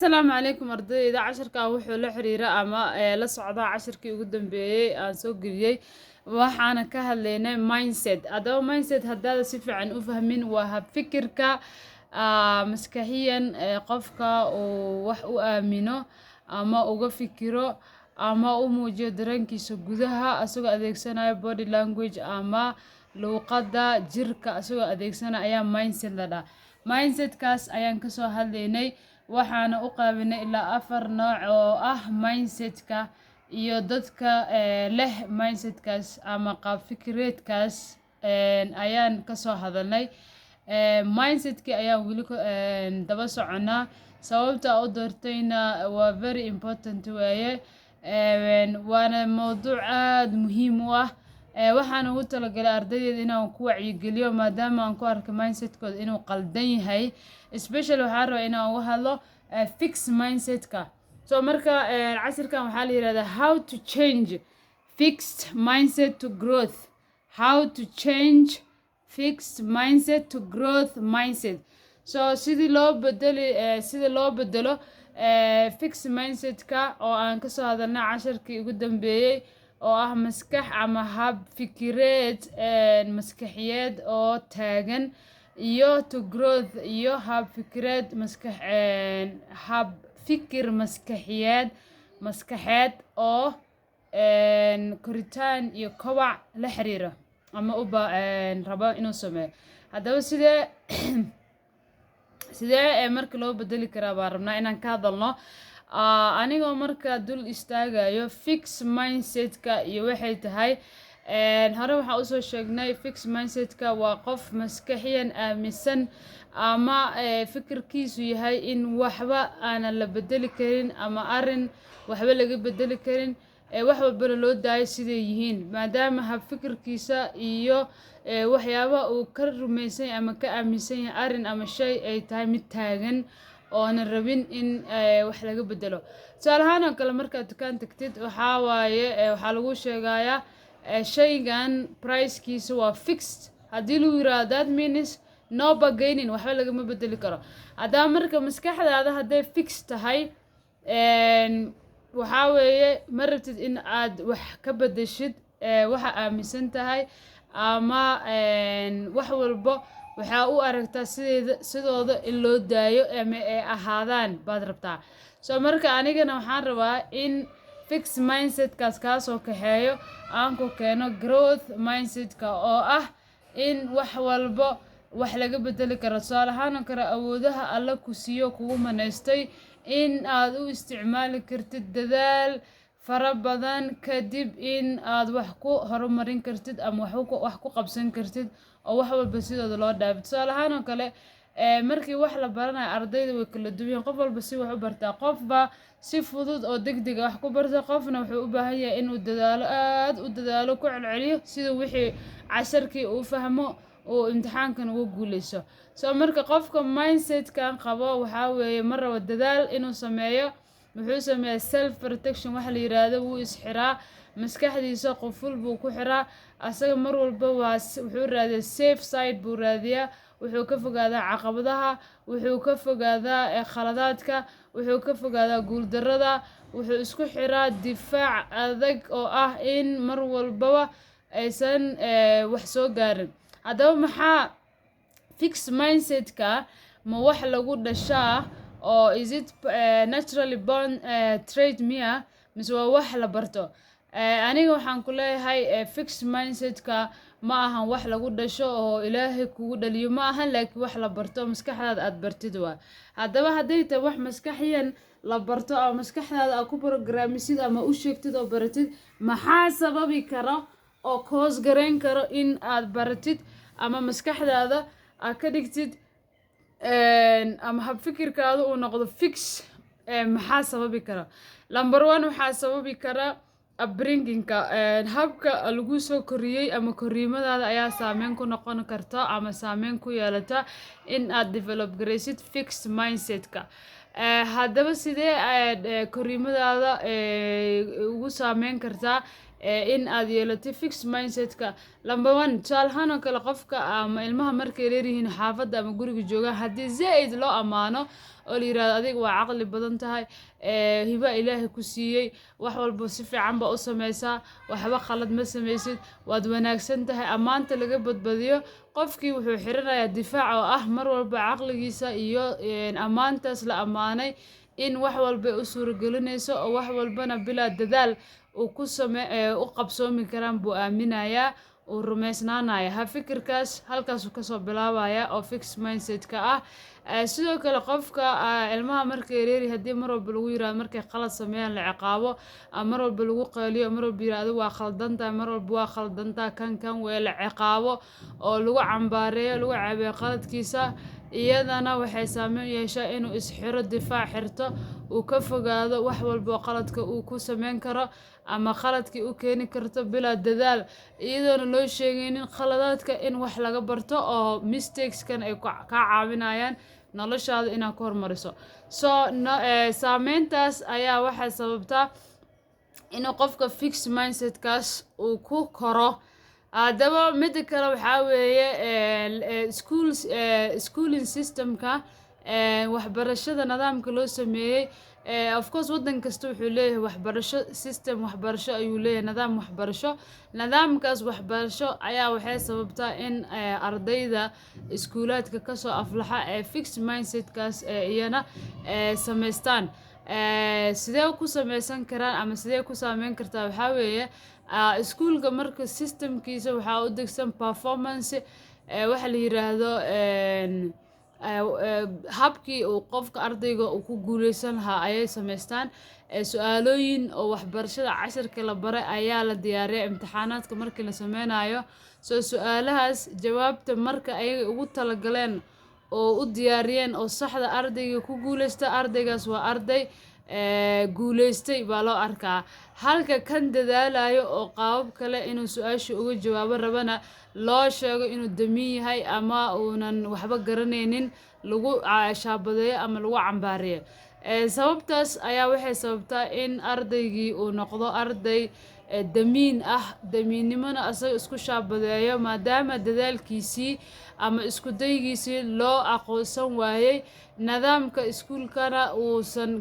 Asalaamu calaykum ardayda. Casharkan wuxuu la xiriira ama la socdaa casharkii ugu dambeeyey aan soo geliyey. Waxaana ka hadlaynay mindset. Haddaba mindset haddaada si fiican u fahmin, waa hab fikirka maskaxiyan ee qofka uu wax u aamino ama uga fikiro ama u muujiyo dareenkiisa gudaha, asagoo adeegsanaya body language ama luuqadda jirka asagoo adeegsanaya ayaa mindset la dhahaa. Mindsetkaas ayaan kasoo hadlaynay, waxaana u qaybinay ilaa afar nooc oo ah mindsetka iyo dadka leh mindsetkaas ama qaab fikireedkaas ayaan kasoo hadalnay. Mindsetkii ayaan weli daba soconaa. Sababta u doortayna waa very important waaye, waana mowduuc aad muhiim u ah. Waxaan ugu talagalay ardaydeeda inaan ku wacyigeliyo, maadaama aan ku arkay mindsetkooda inuu qaldan yahay. Especially waxaan rabaa inaan uga hadlo fixed mindsetka. So marka casharkan waxaa la yihahdaa "How to change fixed mindset to growth", how to change fixed mindset to growth mindset. So sidii loo bedeli sida loo bedelo fixed mindsetka oo aan kasoo hadalnay casharkii ugu dambeeyey, oo ah maskax ama hab fikireed maskaxiyeed oo taagan, iyo to growth, iyo hab fikireed maskax hab fikir maskaxiyeed maskaxeed oo koritaan iyo kobac la xiriira ama uba rabo inuu sameeyo. Haddaba sidee marka loo bedeli karaa baan rabnaa inaan ka hadalno. Anigoo marka dul istaagayo fixed mindsetka iyo waxay tahay, hore waxaan usoo sheegnay fixed mindsetka waa qof maskaxiyan aaminsan ama fikirkiisu yahay in waxba aanan la bedeli karin ama arrin waxba laga bedeli karin, wax walbana loo daayo siday yihiin, maadaama hab fikirkiisa iyo waxyaabaha uu ka rumaysan yahay ama ka aaminsan yahay arrin ama shay ay tahay mid taagan oonan rabin in wax laga bedelo. Tusaale ahaan oo kale, markaad dukaan tagtid, waxaa waaye waxaa lagu sheegayaa shaygan pricekiisa waa fixed. Haddii lagu yiraahdo, that means no bargaining, waxba lagama bedeli karo. Haddaba marka maskaxdaada hadday fixed tahay, waxaa weeye ma rabtid in aad wax ka bedeshid waxa aaminsan tahay ama wax walbo waxaa u aragtaa sideeda sidooda in loo daayo ama ay ahaadaan baad rabtaa. So marka anigana waxaan rabaa in fixed mindsetkaas kaasoo kaxeeyo, aan ku keeno growth mindsetka, oo ah in wax walbo wax laga bedeli karo. Tusaale ahaan oo kale, awoodaha Alla ku siiyo, kugu manaystay, in aad u isticmaali kartid dadaal fara badan kadib in aad wax ku horumarin kartid ama wax ku qabsan kartid, oo wax walba sidooda loo dhaafo. Tusaale ahaan oo kale, markii wax la baranayo, ardayda way kala duwan yihiin. Qof walba si wax u bartaa. Qofba si fudud oo degdeg ah wax ku barta, qofna wuxuu u baahan yahay inuu dadaalo, aad u dadaalo, ku celceliyo sida wixii casharkii uu fahmo, uu imtixaankan ugu guuleysto. So marka qofka mindsetkan qabo, waxaa weeye ma rabo dadaal inuu sameeyo. Wuxuu sameeyaa self protection waxa la yiraahdo. Wuu isxiraa, maskaxdiisa quful buu ku xiraa. Asaga mar walba waa wuxuu raadiyaa safe side buu raadiyaa. Wuxuu ka fogaadaa caqabadaha, wuxuu ka fogaadaa khaladaadka, wuxuu ka fogaadaa guuldarrada. Wuxuu isku xiraa difaac adag oo ah in mar walbaba aysan wax soo gaarin. Haddaba maxaa fixed mindsetka? Ma wax lagu dhashaa oo is it naturally born trait miya, mise waa wax la barto? Aniga waxaan ku leeyahay fixed mindsetka ma ahan wax lagu dhasho oo Ilaahay kugu dhaliyo ma ahan, laakiin wax la barto, maskaxdaada aad bartid waa. Haddaba hadday tahay wax maskaxiyan la barto ama maskaxdaada aad ku programmisid ama u sheegtid oo baratid, maxaa sababi karo oo cause gareyn karo in aad baratid ama maskaxdaada aad ka dhigtid ama hab fikirkaada uu noqdo fix? Maxaa sababi kara? Number one, waxaa sababi kara upbringingka, habka lagu soo koriyey ama koriimadaada ayaa saameyn ku noqon karta ama saameyn ku yeelata in aad develop garaysid fixed mindsetka. Haddaba sidee aad koriimadaada ugu saameyn kartaa in aad yeelatid fixed mindsetka. Number one, tusaale ahaan oo kale, qofka ama ilmaha markay leeyihiin xaafadda ama guriga joogaan, haddii zaid loo ammaano oo la yirahdo, "Adiga waa caqli badan tahay, hiba Ilaahay ku siiyey, wax walba si fiican baa u sameysaa, waxba khalad ma sameysid, waad wanaagsan tahay," ammaanta laga badbadiyo, qofkii wuxuu xiranayaa difaac oo ah mar walba caqligiisa iyo ammaantaas la ammaanay in wax walba ay u suuragelinayso oo wax walbana bilaa dadaal uu ku same u qabsoomi karaan buu aaminayaa, uu rumaysnaanaya. Ha, fikirkaas halkaasuu kasoo bilaabaya oo fixed mindset-ka ah. Sidoo kale, qofka ilmaha markay yaryar, haddii mar walba lagu yirahdo, markay qalad sameeyaan la ciqaabo ama mar walba lagu qayliyo, mar walba yirahdo, "Waa khaldantahay," mar walba waa khaldantaa, kan wee la ciqaabo oo lagu cambaareeyo, lagu ceebeeyo qaladkiisa, iyadana waxay saameyn u yeeshaa inuu isxiro, difaac xirto, uu ka fogaado wax walba oo qaladka uu ku sameyn karo ama qaladkii u keeni karto bilaa dadaal, iyadoona loo sheegaynin khaladaadka in wax laga barto oo mistakeskan ay kaa caawinayaan noloshaada inaad ku horumariso. So no, saameyntaas ayaa waxay sababtaa inuu qofka fixed mindsetkaas uu ku koro. Haddaba, midda kale waxaa weeye schools, schooling systemka, waxbarashada nidaamka loo sameeyey. Of course, waddan kasta wuxuu leeyahay waxbarasho, system waxbarasho ayuu leeyahay, nidaam waxbarasho. Nidaamkaas waxbarasho ayaa waxay sababtaa in ardayda iskuulaadka kasoo aflaxa ee fixed mindsetkaas iyana samaystaan. Sidee ku sameysan karaan ama sidee ku saameyn kartaa? Waxaa weeye, iskuulka marka systemkiisa waxaa u degsan performance, waxa la yiraahdo, habkii uu qofka ardayga uu ku guuleysan lahaa ayay sameystaan. Su-aalooyin oo waxbarashada casharka la baray ayaa la diyaariyaa imtixaanaadka markii la sameynayo. So su-aalahaas jawaabta marka ayaga ugu talagaleen oo u diyaariyeen oo saxda, ardayga ku guuleysta, ardaygaas waa arday guuleystay baa loo arkaa, halka kan dadaalayo oo qaabab kale inuu su-aasha uga jawaabo rabana loo sheego inuu damiin yahay ama uunan waxba garanaynin, lagu shaabadeeyo ama lagu cambaareeyo. Sababtaas ayaa waxay sababtaa in ardaygii uu noqdo arday damiin ah, damiinnimona asaga isku shaabadeeyo, maadaama dadaalkiisii ama isku daygiisii loo aqoonsan waayey, nidaamka iskuulkana uusan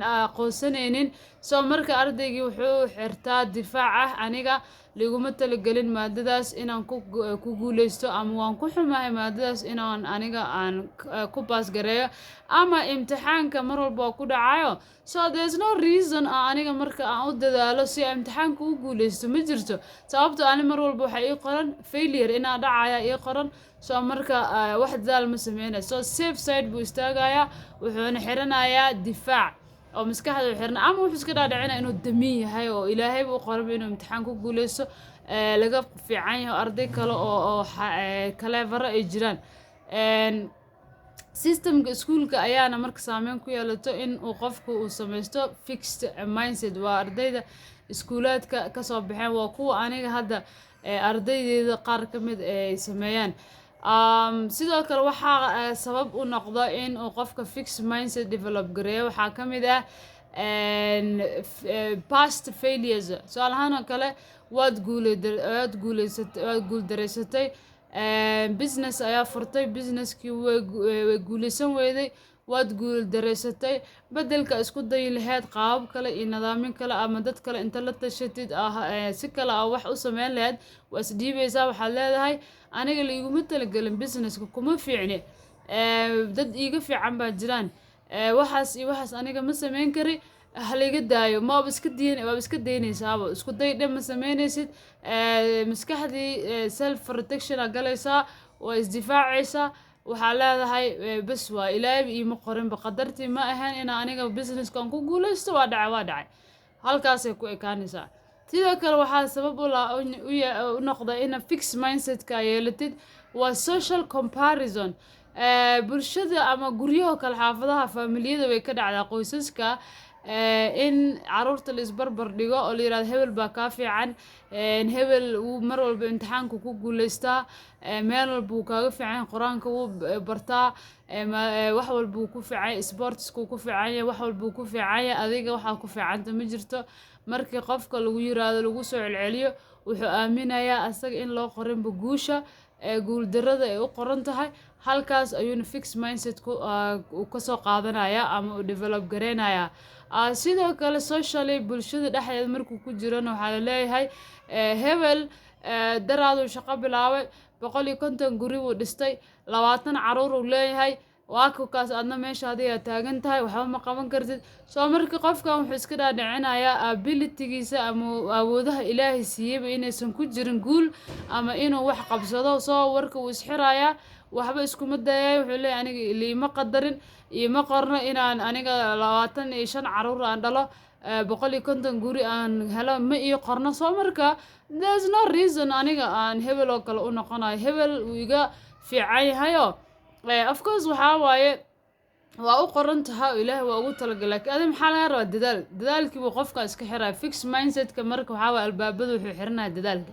aqoonsanaynin. So marka ardaygii wuxuu xirtaa difaac ah, "Aniga liguma talagelin maadadaas inaan ku guuleysto," ama "Waan ku xumahay maadadaas inaan aniga aan ku pass gareeyo," ama "Imtixaanka mar walba waa ku dhacayo, so there's no reason aan aniga marka aan u dadaalo si aan imtixaanka u guuleysto, ma jirto, sababto ani mar walba waxaa ii qoran failure, inaan dhacaya ii qoran." So marka wax dadaal ma sameynayo. So safe side buu istaagayaa, wuxuuna xiranayaa difaac oo maskaxda u xirna, ama wuxuu iska dhaadhicinaya inuu damiin yahay oo Ilaahayba u qoraba inuu imtixaan ku guuleysto, laga fiican yahay arday kale oo clever ay jiraan. Systemka iskuulka ayaana marka saameyn ku yeelato in uu qofku uu sameysto fixed mindset. Waa ardayda iskuulaadka kasoo baxeen, waa kuwa aniga hadda ardaydeyda qaar ka mid ay sameeyaan. Sidoo kale, waxaa sabab u noqda in uu qofka fixed mindset develop gareeyo waxaa ka mid ah past failures. Tusaale ahaan oo kale, waad guuleysatay, waad guuldareysatay, business ayaa furtay, businesskii way guuleysan weyday, waad guuldareysatay. Beddelka isku dayi lahayd qaabab kale iyo nidaamin kale ama dad kale inta la tashatid ah, si kale aa wax u sameyn lahayd, waa isdhiibeysaa. Waxaad leedahay, "Aniga laiguma talagelin businesska, kuma fiicni, dad iiga fiican baa jiraan, waxaas iyo waxaas aniga ma sameyn kari, halayga daayo." Maaba iska diin, waaba iska daynaysaaba, isku day dhan ma sameynaysid. Maskaxdii self protection aa galaysaa, waa isdifaacaysaa. Waxaa leedahay, "Bes, waa Ilaahayba iima qorinba, qadartii ma ahayn inaa aniga businesskan ku guuleysto, waa dhacay, waa dhacay." Halkaasay ku ekaanaysaa. Sidoo kale, waxaa sabab u noqda ina fixed mindsetka yeelatid waa social comparison. Bulshada ama guryaho kale, xaafadaha, faamiliyada way ka dhacdaa, qoysaska. In caruurta la isbarbar dhigo oo la yirahdo hebel baa kaa fiican, hebel wuu mar walba imtixaanka ku guuleystaa, meel walba wuu kaaga fiican yahay, Qur-aanka wuu bartaa, wax walba wuu ku fiican yahay, sports-ka wuu ku fiican yahay, wax walba wuu ku fiican yahay, adiga waxaa ku fiicanta ma jirto. Markii qofka lagu yiraahdo, lagu soo celceliyo, wuxuu aaminayaa asaga in loo qorinba guusha ee guuldarrada ay u qoran tahay. Halkaas ayuuna fixed mindset ku uu kasoo qaadanaya ama uu develop gareynayaa. Sidoo kale socially, bulshada dhexdeeda markuu ku jirana, waxaa laleeyahay hebel daraaduu shaqo bilaabay, 150 guri buu dhistay, 20 caruur uu leeyahay, waa kaas, adna meesha adigaa taagan tahay, waxba ma qaban kartid. Soo marka qofkan wuxuu iska dhaadhicinayaa ability-giisa ama awoodaha Ilaahay siiyeyba inaysan ku jirin guul ama inuu wax qabsado. Soo warka wuu isxirayaa, waxba iskuma dayay. Wuxuu leeyahay aniga liima qadarin, iima qorno inaan aniga 25 caruur aan dhalo, 150 guri aan helo, ma ii qorno. Soo marka there's no reason aniga aan hebel oo kale u noqonayo, hebel wuu iga fiican yahayo. Of course waxaa waaye waa u qoran tahay oo Ilaahay waa ugu talagalay, laakiin adiga maxaa laga rabaa? Dadaal. Dadaalkii buu qofka iska xiraya fixed mindset-ka. Marka waxaa waaye albaabada wuxuu xiranaya dadaalka.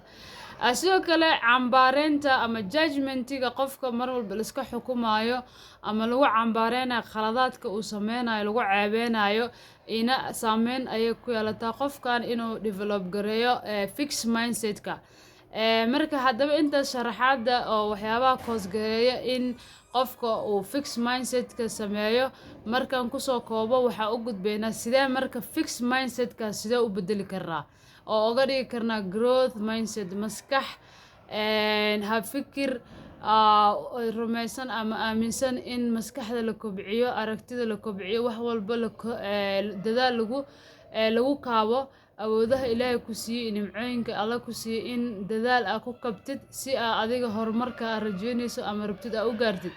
Sidoo kale cambaareynta ama judgment-iga qofka mar walba la iska xukumayo ama lagu cambaareynayo khaladaadka uu sameynayo, lagu ceebeynayo, ina saameyn ayay ku yeelataa qofkan inuu develop gareeyo fixed mindset-ka. Marka haddaba intaas sharaxaada oo waxyaabaha cause gareeya in qofka uu fixed mindset-ka sameeyo markaan kusoo koobo, waxaa u gudbaynaa sidee marka fixed mindset-ka sidee u bedeli karnaa oo uga dhigi karnaa growth mindset, maskax hab fikir rumaysan ama aaminsan in maskaxda la kobciyo, aragtida la kobciyo, wax walba dadaal lagu kaabo, awoodaha Ilaahay ku siiyey iyo nimcooyinka Alla ku siiyey in dadaal aa ku kabtid si aa adiga horumarka aa rajeynayso ama rabtid aa u gaartid.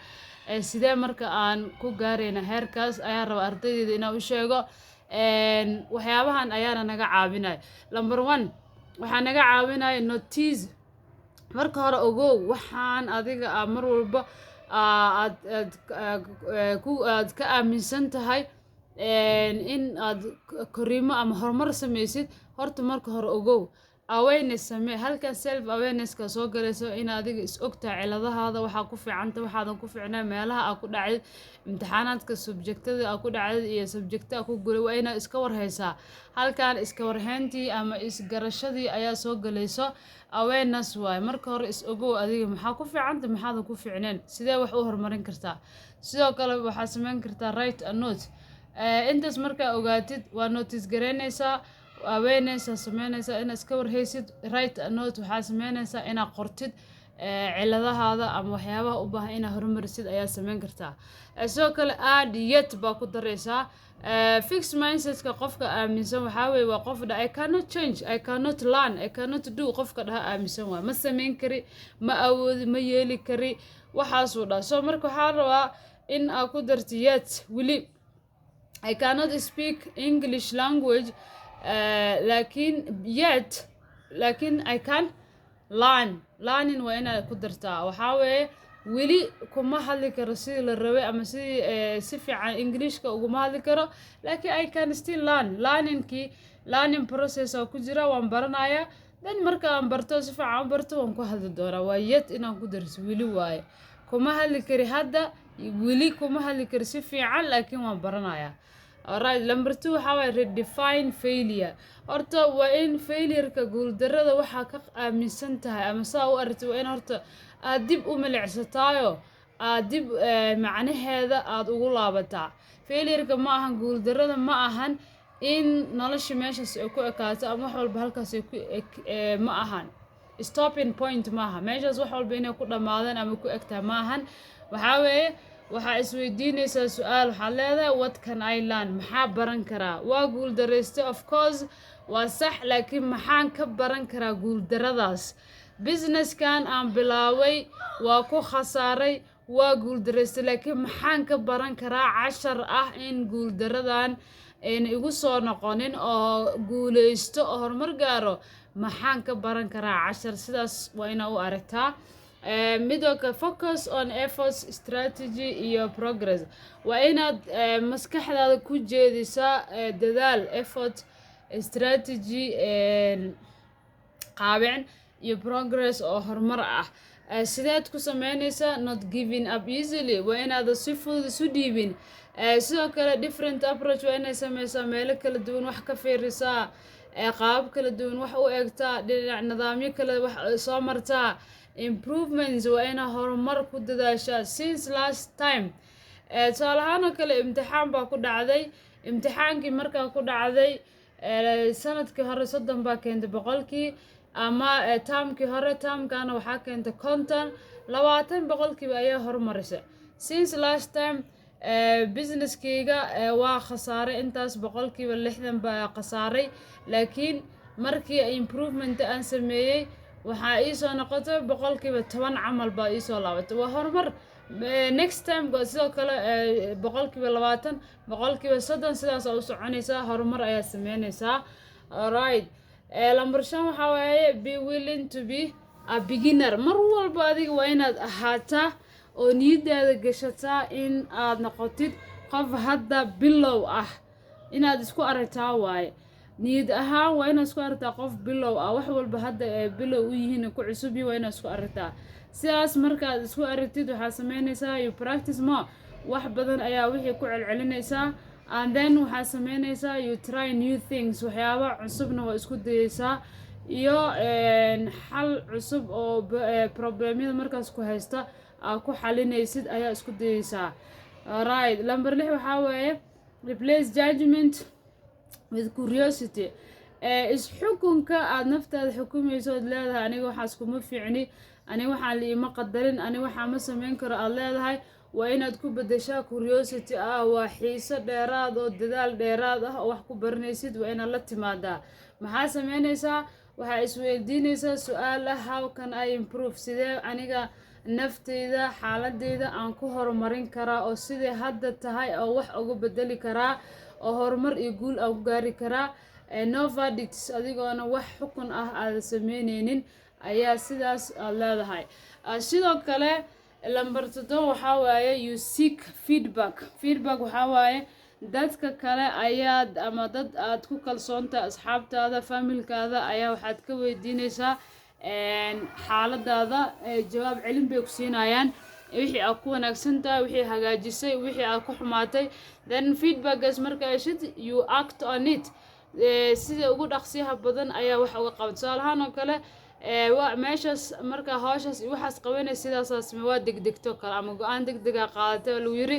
Sidee marka aan ku gaarayna heerkaas ayaan rabaa ardaydayda inaan u sheego. Waxyaabahan ayaana naga caawinaya. Number one, waxaa naga caawinaya notice. Marka hore ogow waxaan adiga aa mar walba aad aad ku aad ka aaminsan tahay in aad koriimo ama horumar sameysid. Horta marka hore ogow, awareness samee. Halkan self awareness-ka soo galayso, in adiga is ogtahay ciladahaada, waxaa ku fiicanta, waxaadan ku fiicnayn, meelaha aa ku dhacdid imtixaanaadka, subject-ada aa ku dhacdid iyo subject-a aa ku gulay, waa inaad iska warhaysaa. Halkan iska warhayntii ama isgarashadii ayaa soo galayso. Awareness waaye. Marka hore is ogow adiga maxaa ku fiicanta, maxaadan ku fiicnayn, sidee wax u horumarin kartaa. Sidoo kale waxaad sameyn kartaa write a note. Intaas markaa ogaatid, waa notice gareynaysaa, awareness aa sameynaysaa, inaad iska warhaysid, write a note waxaa sameynaysaa inaad qortid ciladahaada ama waxyaabaha u baahan inaad horumarisid ayaa sameyn kartaa. Sidoo kale add "yet" baa ku daraysaa. Fixed mindset-ka qofka aaminsan waxaa weeye waa qof dhaha "I cannot change, I cannot learn, I cannot do". Qofka dhaha aaminsan waay, ma sameyn kari, ma awoodi, ma yeeli kari, waxaasuu dhaha. So marka waxaa rabaa in aad ku darti "yet", weli. I cannot speak English language, laakiin yet, laakiin I can learn. Learning waa inaad ku dartaa. Waxaa weeye weli kuma hadli karo sidii la rabay ama sidii si fiican Englishka uguma hadli karo, laakiin I can still learn. Learning-kii, learning process oo ku jira, waan baranayaa. Then marka aan barto, si fiican u barto, waan ku hadli doonaa. Waa "yet" inaan ku darso. Weli waaye, kuma hadli kari hadda, weli kuma hadli kari si fiican, laakiin waan baranayaa. Alright, number two waxaa waaye redefine failure. Horta waa in failure-ka, guuldarrada, waxaa ka aaminsan tahay ama saa u aragtid, waa in horta aad dib u milicsataayo, aad dib macnaheeda aad ugu laabataa. Failure-ka ma ahan, guuldarrada ma ahan in nolosha meeshaas ay ku ekaato ama wax walba halkaas ay ku eg ma ahan. Stopping point maaha meeshaas wax walba inay ku dhammaadaan ama ku egtahay ma ahan. Waxaa weeye waxaa isweydiinaysaa su-aal, waxaad leedahay: "What can I learn?" Maxaa baran karaa? Waa guuldaraystay, of course, waa sax, laakiin maxaan ka baran karaa guuldarradaas? Business-kan aan bilaabay waa ku khasaaray, waa guuldaraystay, laakiin maxaan ka baran karaa cashar ah in guuldaradan ayna igu soo noqonin oo guuleysto oo horumar gaaro? Maxaan ka baran karaa cashar? Sidaas waa inaa u aragtaa. Midoo kale, focus on efforts, strategy iyo progress. Waa inaad maskaxdaada ku jeedisaa dadaal, effort, strategy, qaabicin iyo progress oo horumar ah. Sideed ku sameynaysaa? Not giving up easily, waa inaadan si fudud isu dhiibin. Sidoo kale, different approach waa inay sameysaa, meelo kala duwan wax ka fiirisaa, qaabab kala duwan wax u eegtaa, dhinac nidaamyo kale wax soo martaa. Improvements, waa inaa horumar ku dadaashaa since last time. Tusaale ahaan oo kale, imtixaan baa ku dhacday. Imtixaankii markaa ku dhacday, sanadkii hore 30 baa keentay boqolkii, ama termkii hore. Termkana waxaa keentay 50, 20% ayaa horumarisay. Since last time, businesskayga waa khasaaray intaas, 60% baa khasaaray, laakiin markii improvement aan sameeyey, waxaa iisoo noqotay 10% camal baa iisoo laabatay. Waa horumar. Next time sidoo kale 20%, 30%, sidaas u soconaysaa, horumar ayaa sameynaysaa. Alright, number 5 waxaa waaye be willing to be a beginner. Mar walba adiga waa inaad ahaataa oo niyadaada gashataa in aad noqotid qof hadda bilow ah. Inaad isku aragtaa waaye, niyad ahaan waa inaad isku aragtaa qof bilow ah. Wax walba hadda ee bilow u yihiin, ku cusub yihiin, waa inaad isku aragtaa sidaas. Markaad isku aragtid, waxaad sameynaysaa you practice more, wax badan ayaa wixii ku celcelinaysaa. And then waxaad sameynaysaa you try new things, waxyaaba cusubna waa isku dayeysaa, iyo xal cusub oo problemyada markaas ku haysta aa ku xalinaysid ayaa isku dayeysaa. Alright, number 6 waxaa waaye replace judgment with curiosity. Is-xukunka aad naftaada xukumayso ood leedahay, "Aniga waxaas kuma fiicni, aniga waxaan la iima qadarin, aniga waxaa ma sameyn karo," aad leedahay, waa inaad ku bedeshaa curiosity ah, waa xiiso dheeraad oo dadaal dheeraad ah oo wax ku baranaysid waa inaad la timaadaa. Maxaa sameynaysaa? Waxaa isweydiinaysaa su-aal ah: "How can I improve?" Sidee aniga nafteyda, xaaladeyda aan ku horumarin karaa, oo sidai hadda tahay oo wax uga bedeli karaa, oo horumar iyo guul aan ku gaari karaa? No verdicts, adigoona wax xukun ah aadan sameyneynin ayaa sidaas aad leedahay. Sidoo kale, lamber 7 waxaa waaye you seek feedback. Feedback waxaa waaye dadka kale ayaad, ama dad aad ku kalsoontahay, asxaabtaada, familkaada, ayaa waxaad ka weydiinaysaa xaaladaada. Jawaab celin bay ku siinayaan, wixii aad ku wanaagsan tahay, wixii hagaajisay, wixii aad ku xumaatay. Then feedbackgaas marka heshid, you act on it. Sida ugu dhaqsiyaha badan ayaa wax uga qaban. Tusaale ahaan oo kale, waa meeshaas markaa hawshaas iyo waxaas qabanaysa, sidaasaas waa degdegto kale ama go-aan degdega qaadatay oo lagu yiri.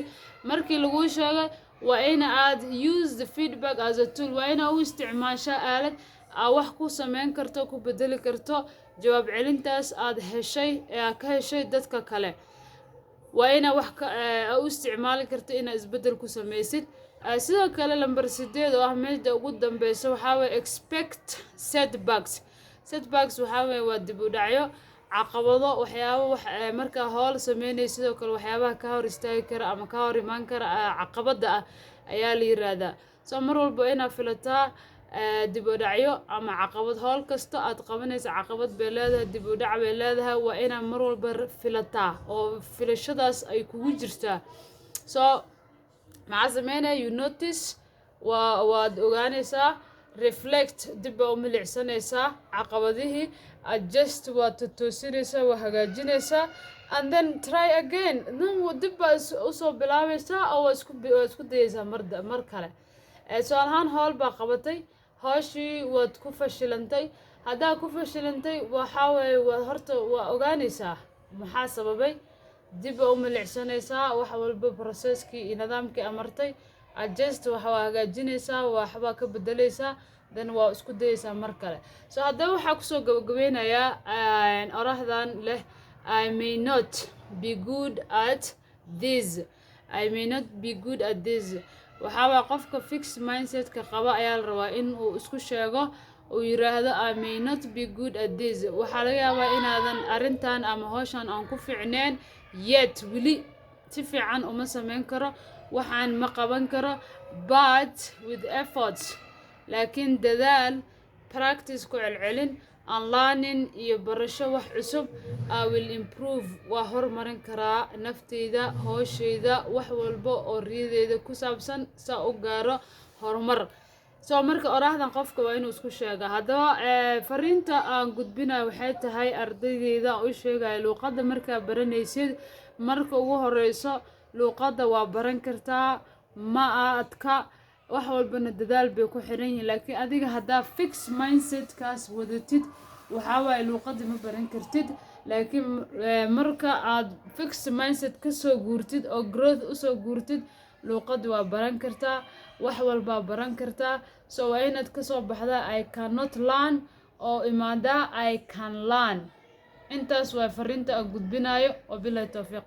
Markii laguu sheegay, waa in aad use the feedback as a tool, waa inaa u isticmaashaa aalad aad wax ku sameyn karto, ku bedeli karto jawaab celintaas aad heshay ee aad ka heshay dadka kale. Waa inaa wax ka u isticmaali karto inaad isbeddel ku sameysid. Sidoo kale, lamber 8, oo ah meesha ugu dambeysa, waxaa waye expect setbacks. Setbacks waxaa waye waa dib u dhacyo, caqabado, waxyaabo wax markaa howl sameynaysa, sidoo kale waxyaabaha ka hor istaagi kara ama ka hor imaan kara, caqabada ah ayaa la yiraahdaa. So mar walba inaad filataa dib u dhacyo ama caqabad. Howl kasta aad qabanaysa caqabad bay leedahay, dib u dhac bay leedahay. Waa inaad mar walba filataa oo filashadaas ay kugu jirtaa. So maxaa sameynaya? You notice, waad ogaanaysaa. Reflect, dib baa u milicsanaysaa caqabadihii. Adjust, waad totoosinaysaa, waa hagaajinaysaa. And then try again. Then dib baa usoo bilaabaysaa oo waa isku dayaysaa mar kale. Tusaale ahaan, howl baa qabatay, hawshii waad ku fashilantay. Haddaa ku fashilantay, waxaa weeye waa horta waa ogaanaysaa maxaa sababay, dib baa u milicsanaysaa wax walba, processkii iyo nidaamkii amartay. Adjust, waxa waa hagaajinaysaa, waxbaa ka bedelaysaa, then waa isku dayaysaa mar kale. So haddaba waxaa kusoo gabagabeynayaa orahdan leh: "I may not be good at this. I may not be good at this." Waxaa waa qofka fixed mindsetka qaba ayaa la rabaa in uu isku sheego, uu yiraahdo: "I may not be good at this." Waxaa laga yaabaa inaadan arrintan ama hawshan aan ku fiicneen yet, weli si fiican uma sameyn karo, waxaan ma qaban karo. But with efforts, laakiin dadaal, practice, ku celcelin, And learning, iyo barasho wax cusub, I will improve, waa horumarin karaa nafteyda, hoosheyda, wax walba oo riyadeyda ku saabsan, saa u gaaro horumar. So marka oraahdan qofka waa inuu isku sheega. Haddaba fariinta aan gudbinayo waxay tahay, ardaydeyda aan u sheegayo, luuqadda markaa baranaysid, marka ugu horeyso luuqadda waa baran kartaa, ma adka, wax walbana dadaal bay ku xiran yihiin. Laakiin adiga haddaa fix mindsetkaas wadatid, waxaa waaye luuqadda ma baran kartid. Laakiin marka aad fix mindset kasoo guurtid oo growth usoo guurtid, luuqadda waa baran kartaa, wax walbaa baran kartaa. So waa inaad kasoo baxdaa "I cannot learn" oo imaadaa "I can learn". Intaas waa fariinta aan gudbinayo. Wabilahi towfiiq.